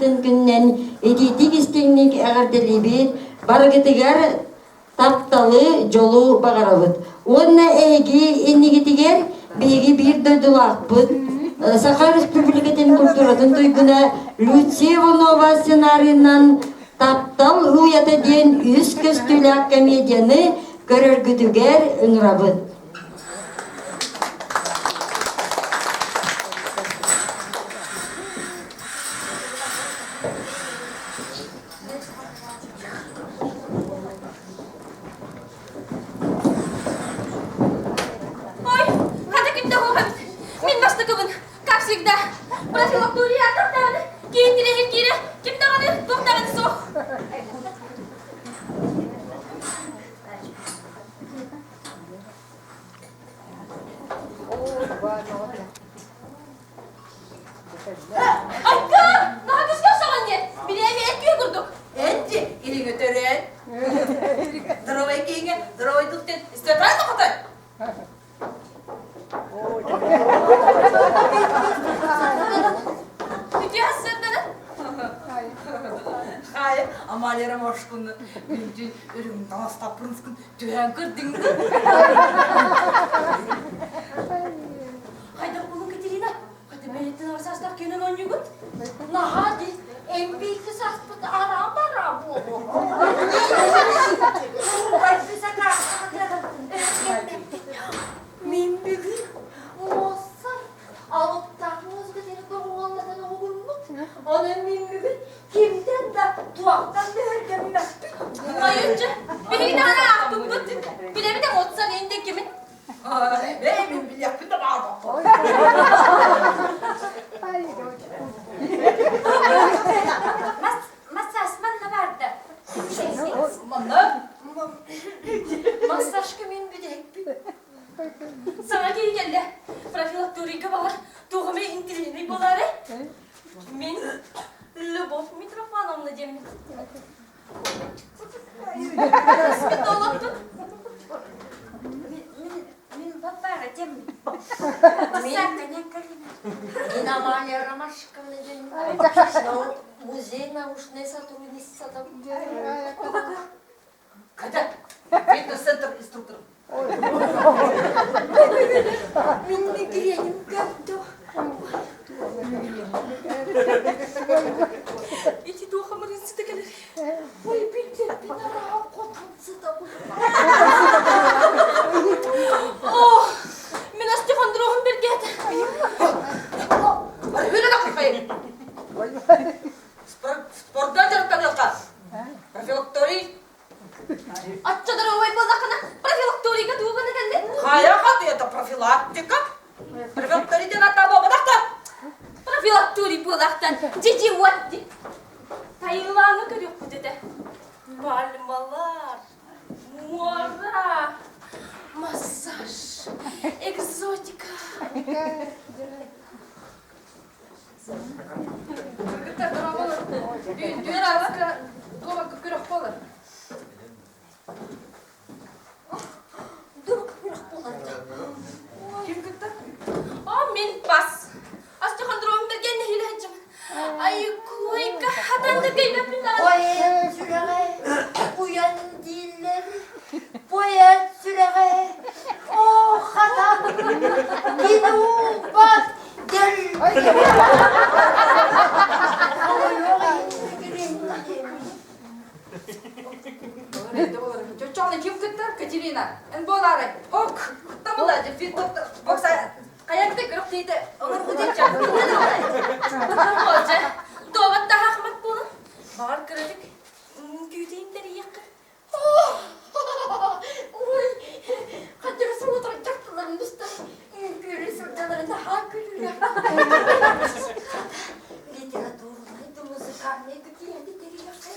Күнүнэн итиитик-истиҥник эҕэрдэлиибит, барыгытыгар тапталы, дьолу баҕарабыт. Уонна эһиги иннигитигэр биһиги биир дойдулаахпыт, Саха Республикатын культуратын туйгуна Люция Иванова сценарийынан «Таптал уйата» диэн үс көстүүлээх комедияны көрөргүтүгэр ыҥырабыт. Ой, хата ким да суох эбит. Мин бастакыбын, как всегда. Профилактория даҕаны, киин тилэһин киирэ, ким даҕаны, туох даҕаны суох. Айка! Наһаа күскэ охсоҕун диэн, билиэми эт курдук. Энди, илиҥ өтөрөн. Здоровай киһиҥэ, здоровайдык диэн истэ хотой. Үтүө сырдана. Хай, Амалия Ромашканы күндү үрүҥ таҥастаппырынскын түһээн көрдүҥ Хайдах булуҥ Катерина? Хата бэйэттэн аҕа саастаах киэнэн оонньуугут? Наһаа ди эмбийки саспыт араа-бараа буолуо. Мин бүгүн муоссар алыптаах музыка диэн доҕуһуоллатан оҕугуммут. Онон мин бүгүн кимтэн да туохтан да өһүргэммэппин. Ойуччу, биһиги даҕаны аахпыппыт. Билэбит эмоция инде кимин? Ээ, мин билиэхпин да баҕарбаппын. Массаж манна баарда. Манна? Массажка мин бүтэһикпин. Саҥа киһи кэллэ. Профилакторийга баҕар туох эмэ интириэһинэй буолаарай? Мин Любовь Митрофановна диэммин. Косметологпын. Мин папара диэммин. Мин Амалия Ромашковна диэммин. Музей научной сотрудница. Катя, фитнес-центр инструктор. Мин мигреним көрдө. Ити туох амырыын сыта кэлэр. Ой, билбиппин араҕа хотон сытабын. О, мин остеохондроһум бэргээтэ. Спорда дьарыктаныахха. Профилакторий. Оччо доруобай буоллаххына, профилакторийга тугу гына кэллин? Хайа хаты это профилактика. Профилакторий диэн аттаа буолбатах да. Профилакторий буолахтан дьидьи уот ди. Таиланы көрүөхпүт этэ. Пальмалар, муора, массаж, экзотика. Кыргыттар дорооболор. Түүн аска дуобакка күрэх буолар. Дуобакка күрэх буолар. Ким кыттар? О, мин пас. Остеохондром берген нэһиилэ сылдьабын. Айкуйка хатан да кэйбэппин даҕаны. Поэт сүрэҕэ уйан дииллэр. Поэт сүрэҕэ оо хатан кини уурбат Чочоны ким кыттар? Катерина. Эн буолаарай? Ок, кыттамыла, бокса хайакты көрөх тиите оҥорбут Отже, довод таһахмат буолан, баҕар кыратык күүтейин тэрийиэххэ. Ой, хаддара суутардактыларын быстар, үҥкүүлүү сылдьаларын наһаа күлүүлэр. Литературнай да музыкальнай да киэһэни тэрийэххэ,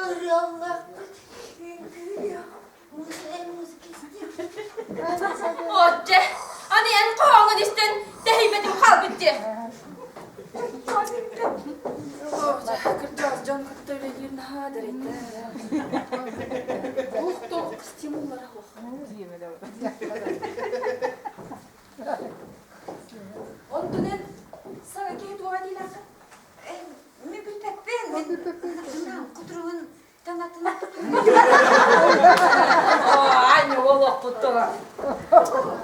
ырыаллаахпыт, үҥкүүлүөх, музыка музыка истиэх. Отже, аны эн хоһооҥун истэн тэһийбэтим хаалбыт дии. Кырдьаҕас дьон кытта үлэлиир наһаа дэлэйдэ. Туох-туох стимуллара суох. Онтон эн саҥа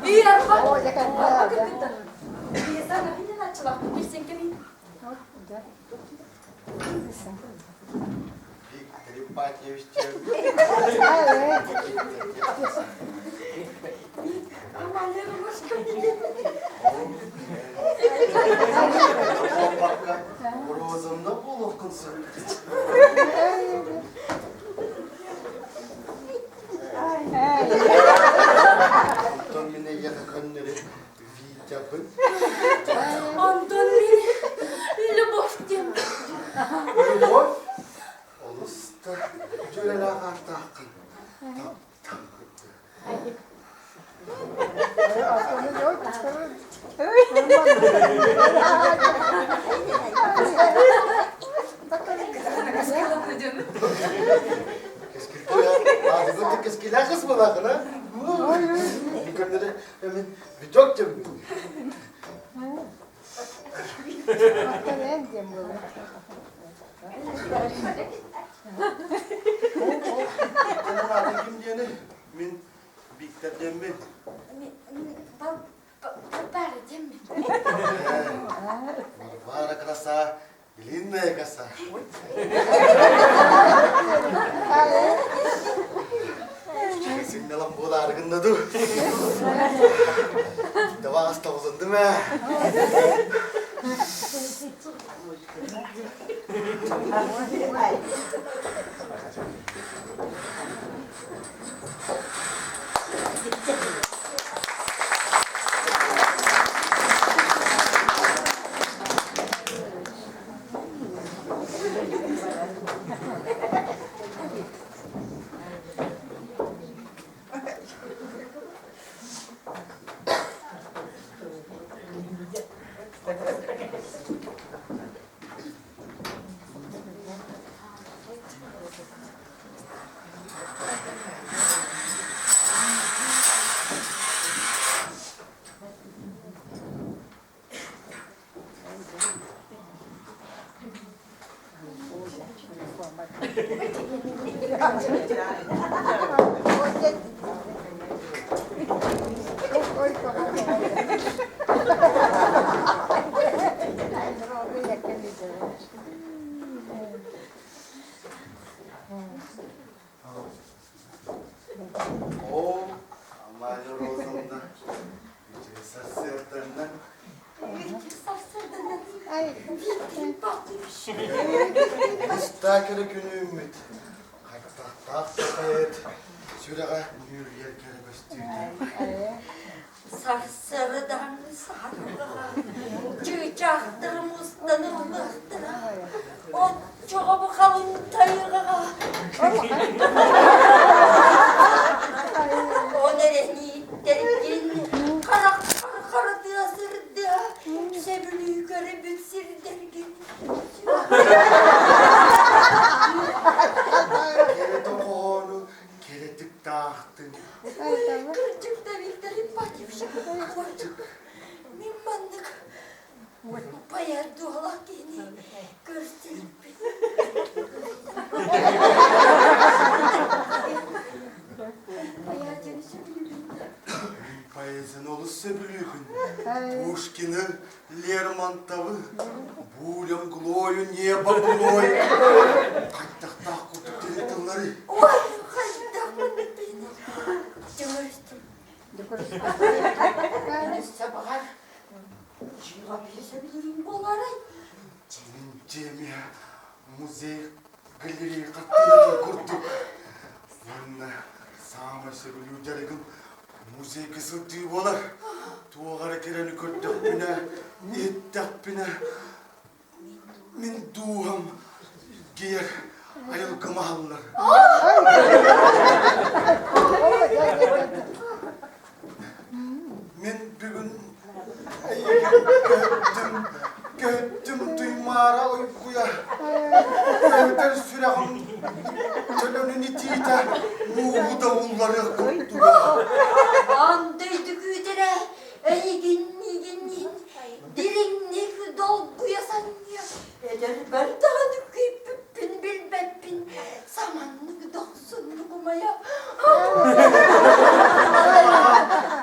Биир арба. Арба кыргыттар. Биэсэ началах билсен кэлин. Виктор Ипатьевич Розамна буолуоххун сөп. Онтон мин эйиэхэ көннөрү Витябын. Онтон мин Любовь диэн. Любовь? Олус да дьүөрэлээх ааттааххын. Кэскилээх кыс буолаахын, а? Мен биток диэн. Атын ким диэни? Мин Виктор диэммин. Варвара диэммин. Варвара краса, длинная коса. Синнелам буолаарыгынна ду. Давай астабызындым ээ. О, Амалия Розовна, үтүө сарсыарданнан. Үтүө сарсыарданан. Виктор Ыстаакыры күнүүммүт хаттахтаах сахайыт сүрэҕэ нүөлүйэр кэрэ көстүүтэ. Сарсыардан саһарҕаҕа чыычаахтарым устан ыллыахтара. Оччоҕо бу халыҥ тайҕаҕа Он эрэнииттэргин харахпар харатыа сырдыа, сөбүлүү көрбүт сирдэргин Кэрэ тоҕоону кэрэтик таахтын. Кырдьык да Виктор Ипатьевич, кырдьык, мин маннык байар дуолах киһини көрсүбүппүн. Поэзияны сөбүлүүбүн. Мин поэзияны олус сөбүлүүбүн. Пушкины, Лермонтовы, Булям Глою, небо Глою. Хайдахтаах курдук диэн тыллары. Ой, хайдах мин Сабаҕар живопись буоларай. Мин дьиэми музей галерея хаттыытын курдук. Уонна саамай сөбүлүүр дьарыгым музейга сылдьыы буолар. Туох эрэ кэрэни көрдөхпүнэ, иһиттэхпинэ, мин дууһам илгийэр, айылгым аһыллар. Мин бүгүн эйигин көһүттүм, көһүттүм туймаара уйгуйа. Көһүтэр сүрэҕим төлөнүн итиитэ мууһу да уулларыах курдуга. Андайды күүтэрэ эйигин миигинниин дириҥник долгуйа санньыйа эдэрбэр даҕаны күүппүппүн билбэппин саманнык дохсуннук умайа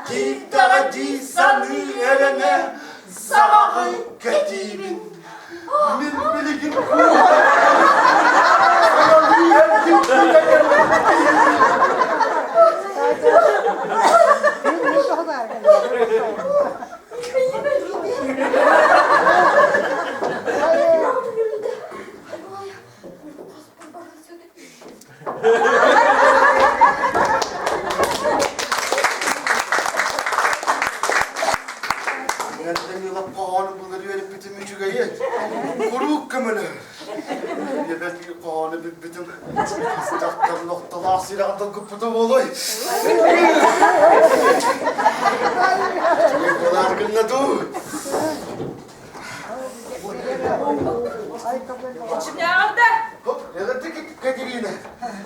Киирдэҕэ. кэлиэҕэ дии саныы эрэнэ саҕаҕын кэтиибин. Мин билигин Данилов хоһоону былыр үөрэппитим үчүгэйи. Куруук көмөлөһөр. Үйэбэр биир хоһоону билбитим. Дьахтар нохтолоох сүрэҕин долгуппута буолуой. Буолаар гынна дуу. Чүнээҕэрдэ! Катерина,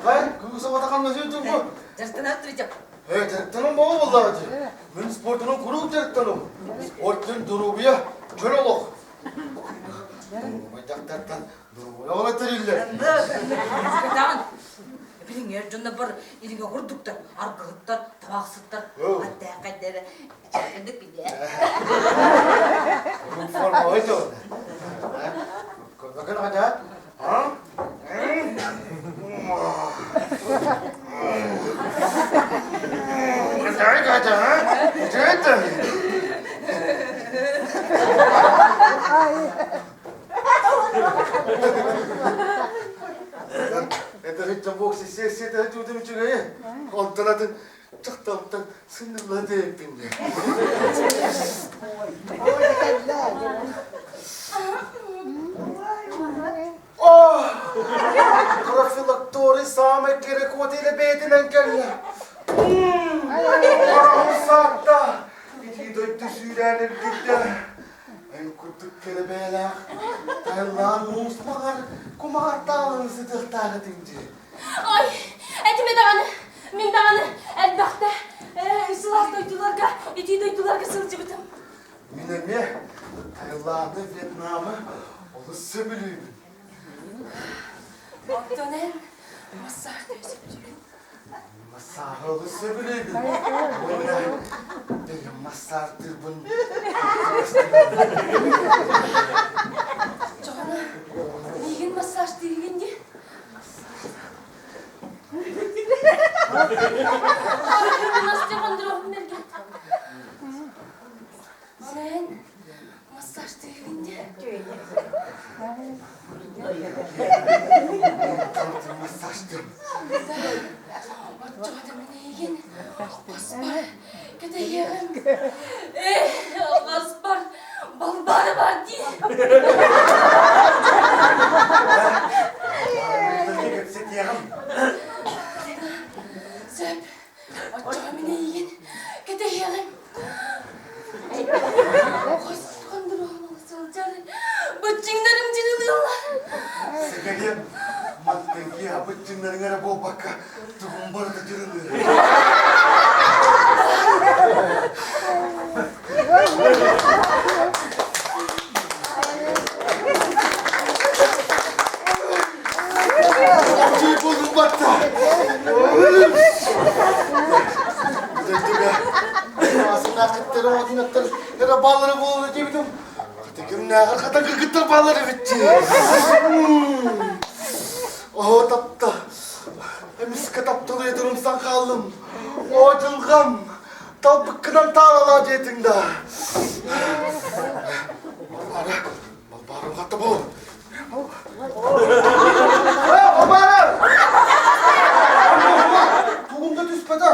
хай, куусабатахан өсөтүн бу. Дьарыктанар Витя. Э, дьарыктанам буолу буоллаҕа дии. Мин спортунан куруук дьарыктанам. Спорт доруобуйа, чөл олох. Дьахтартан доруобуйа оҕо тэриллэр. Кытаан. Билиҥҥи эр дьонно бар илиҥэ курдуктар, аргыһыттар, табаахсыттар, аттаахайдары чэпчэкирдик билээ. Формалай да. Көрбөкөн хата. Это боксе сессия түүтүм үчүгэйи. Онтон атын чахталтан сыннылла диэппин. Профилакторий саамай кэрэ куотиля бэйэтинэн кэллэ. Хараҕым саатта, итии дойду сүүрээн эргийдэ. Эн курдук кэрэ бэйэлээх, тайыллаан муус маҕар кумаартаалын сытыахтаах этиҥ дии. Ой, этимэ даҕаны, мин даҕаны элбэхтэ сылаас дойдуларга, итии дойдуларга сылдьыбытым. Мин эмиэ Таиланды, Вьетнамы олус сөбүлүүбүн. Оттон эн массаж сөбүлүүгүн? Массааһы олус сөбүлүүбүн. Уонна бэйэм массаажтыырбын Оччоҕуна миигин массажтыыгын дии? Сен массажтыыгын дии. Массажтым. Оччоҕо да мин эйигин хоспор кэтэһиэҕим. Эх, хоспор балбаара бар дии. Кэпсэтиэҕим. Сөп. Оччоҕо мин эйигин кэтэһиэҕим. Хос сылдьар быччыҥнарым дьырылыыллар. Сэгэриэм, мантан киэһэ быччыҥнарыҥ эрэ буолбакка, тугум барыта дьырылыыр. Чүй буолун батта. Эрэ баллары буолуна диэбитим. Хата кимнээҕэр хата кыргыттар баллар эбит Оо, тапта. Эмискэ тапталыйа турумсан хааллым. Оо, дьылҕам, талбыккынан таалалаа диэтиҥ да. Балбаара, Балбаарым хатта бу. Э, Балбаара! Тугум да түспэтэ.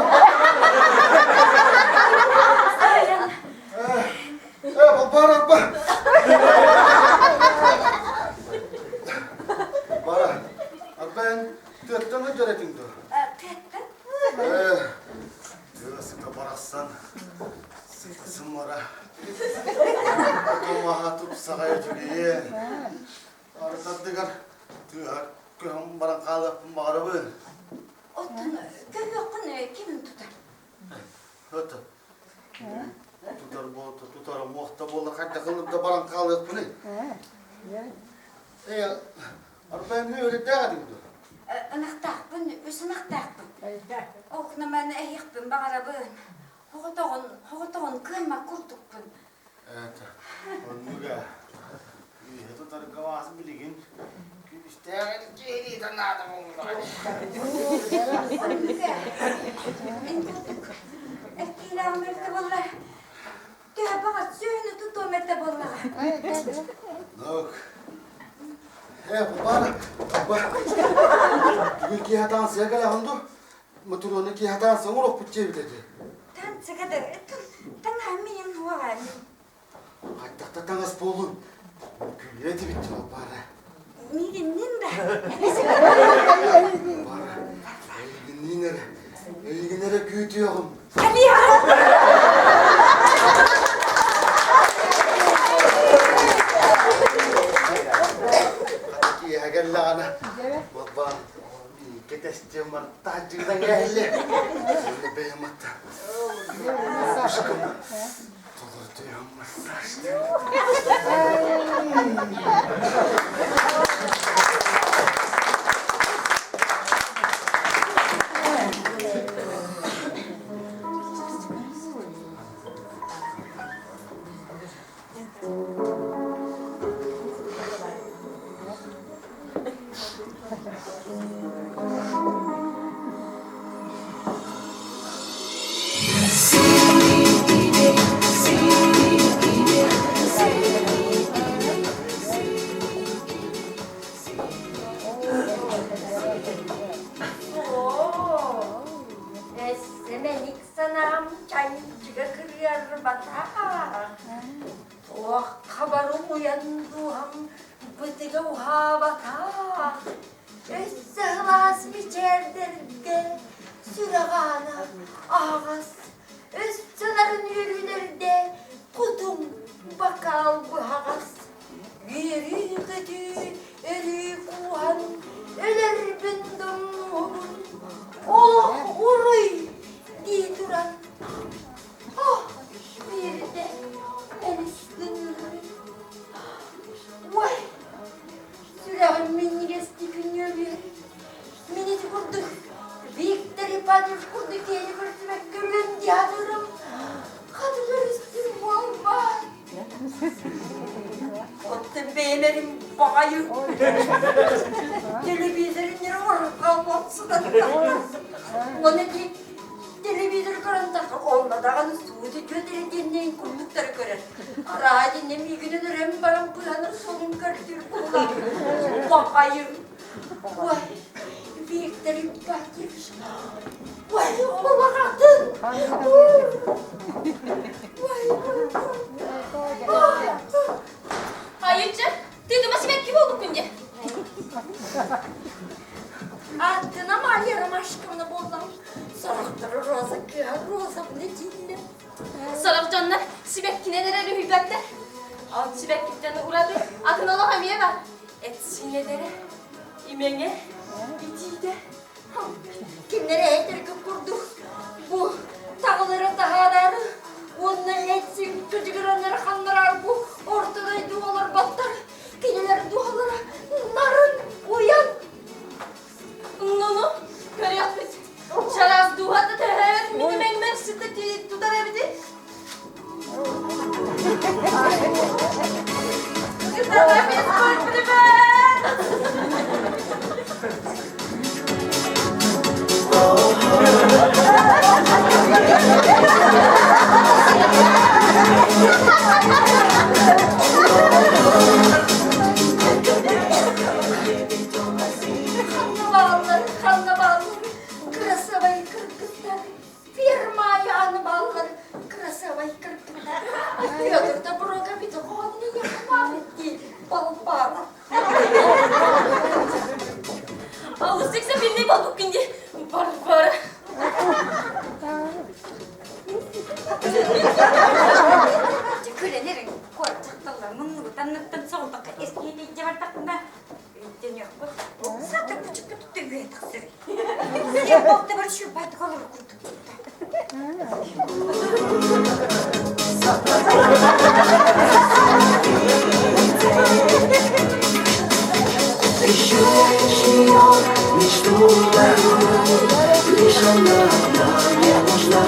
Э, Балбаара, арба. Балбаара, арба эн тыаттан ыдьар этиҥ дуо? Тыаттан. Э, тыа сыта барахсан, сыта сымара. Отоҥоһа тупсаҕай үчүгэйиэн. Ардардыгар тыаһар көһөн баран хаалыахпын баҕарабын. Оттон көһүөххүн ким тутар? Ото. Тутар буолта, тутара муохта буола хайдах ылып да баран хаалыахпыный? Э, арба эмиэ өрүттээх этиҥ дуо? Ынахтаахпын, үс ынахтаахпын. Окнаманы эһиэхпин баҕарабын. Соҕотоҕун, соҕотоҕун кыаммат курдукпун. Это, оннуга үөһэ тутарга баас билигин күүстээх киһилиитэ наада буоллаҕа. Оннуга эн курдук эркиилээҕим эбитэ буоллар, төһө баҕар сүөһүнү тутуом этэ буоллаҕа. Нок. Э, бара, ба. Бүгүн киэһэ таҥсыга кэлэҕин дуу? Мотуруона киэһэ таҥсыга оҥоруохпут диэбит этэ. Танцыга да, таҥаһым миин уоҕа. Хайдах да таҥас буолун. Күлүө этибит Балбаара. Миигиннин да. Балбаара, эйигинниин эрэ, эйигин эрэ күүтүөҕүм. Хата киэһэ кэллэҕинэ, Балбаан бииргэ тэстиэм мартаадьыгынан кээһиллэ. Уонна бэйэм атта. Ышкым толордуйам массаж Эсэмэник санаам чанчыга кырыарбатах. Туох хабарым уйан дууһам бытыга уһаабатах. Өссө сылаас мичээрдэргэ сүрэх аана аһаҕас. Өссө нарын үөрүүлэрдэ кутум бакаал быһаҕас. Үөрүү-көтүү өрүү кууһан өлөрбүн домнуубун. Олох уруй дии туран Биирдэ мэлис гыныырын Уой, сүрэҕим минньигэстик үнүөлүөр. Мин ити курдук Виктор Ипатьевич курдук киһини көрсүбэккэ өлүөм дии саныырым. Хатылар истим буолбаат. Оттон бэйэлэрин баҕайы телевизорын орҕаллан сытан Уонна ити телевизор көрөн тахха онно даҕаны суут үтүө диэннээн курдуктары көрөр. Араа динне миигинэн өрөн баран быһанар суолун көрдүүр буолар. Баҕайым. Ой, Виктор Ипатьевич. Ой, олоҕатын. Ой, ой, Айычча, ты дома себя ким күнде? Аттына Марья Ромашковна буоллам. Сорохтор Роза кыа Розовна дииллэр. Сорох дьоннор сибэккинэн эрэ үлүһүйбэттэр. Ол сибэккиттэн ураты атын олох эмиэ бар. Эт сиҥэлэрэ, имэҥэ, итиитэ. Кинилэри этэргэ курдук бу таҕылары таһаараары уонна эт-сиин кыдьыгыраннары ханнараары бу орто дойду олорботтор. Кинилэр дууһалара нарын, уйан. Ну-ну, көрүөхпүт. Чараас дууһата төһөөт мин имэҥмэр сыта тутар эбити. Кытара комплимент! Ханна бааллар, ханна бааллар, красавай кыргыттар, фирмайы аны бааллар, красавай кыргыттар. Петр да буруга бит хоонну яхмаабыт дии балбаара. Алыс сексапильный болбуккун дии. Варвара. Күлэнериҥ, куорат дьахталлар муннугутанныттан соҕотоххо эскиһин илдьэ бардахпына өйдөниэхпит. Саатар бучукка түттүгүө тахсар. Сиэн балтыбар шүрбаатык олорор курдук тутта. Мечту мою, лишь она одна мне нужна.